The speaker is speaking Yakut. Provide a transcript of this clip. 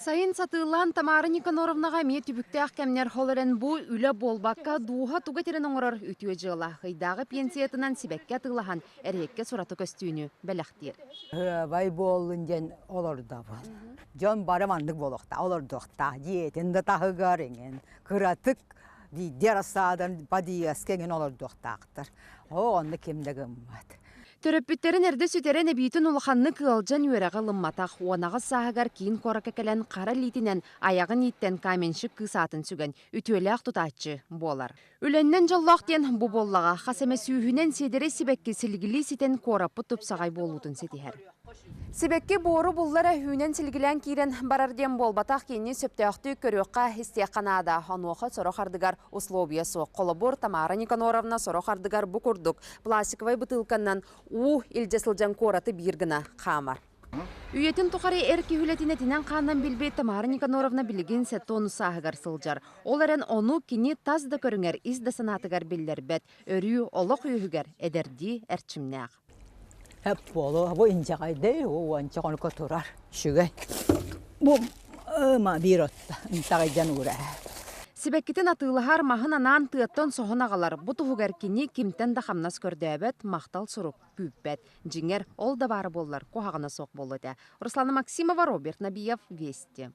Сайын сатыылаан Тамара Никаноровнаҕа эмиэ түбүктээх кэмнэр ол эрэн бу үлэ буолбакка дууһа тугу этэрин оҥорор үтүө дьыала. Ыйдааҕы пенсиятынан сибэкки атыылаһан эриэккэ сураты көстүүнү бэлэхтиир. Бай буоллун диэн олордобун. Дьон бары маннык буолуохтаах, олордуохтаах. Дьиэтин да таһыгар иҥин кыратык биирдии рассаадан подъездка иҥин олордуохтаахтар. Оо, онно ким да гыммат. Төрөппүттэрин эрдэ сүтэрэн эбиитин улаханнык ыалдьан үөрэҕи ылымматах. 18 сааһыгар киин куоракка кэлэн хара илиитинэн айаҕын ииттэн каменщик кыыс аатын сүгэн үтүөлээх тутааччы буолар. Үлэннэн дьоллоох диэн бу буоллаҕа хас эмэ сүүһүнэн сиэдэрэй сибэкки силигилии ситэн куораппыт тупсаҕай буолуутун ситиһэр. Сибэкки буору булла эрэ үүнэн силигилээн киирэн барар диэн буолбатах кини сөптөөхтүк көрүөххэ, истиэххэ наада. Онуоха сорох ардыгар условия суох. Холобур, Тамара Никаноровна сорох ардыгар бу курдук пластиковай бытыылканнан уу илдьэ сылдьан куораты биир гына хаамар. Үйэтин тухары эр киһи үлэтин этинэн-хаанынан билбит Тамара Никаноровна билигин 70 сааһыгар сылдьар. Ол эрэн ону кини тас да көрүҥэр, ис да санаатыгар биллэрбэт. Өрүү олох үөһүгэр эдэрдии эрчимнээх. Эп буолуо, бу инчэҕэйдэй, уонча хонука турар. Үчүгэй. Бу ма биир отто интэҕэйдэн уураа. Сибэккитин атыылаһар маһын анаан тыаттан соһон аҕалар. Бу туһугар кини кимтэн да хамнас көрдөөбөт, махтал сурук күүппэт. Дьиҥэр, ол да баара буоллар, куһаҕана суох буолуо этэ. Руслана Максимова, Роберт Набиев, Вести.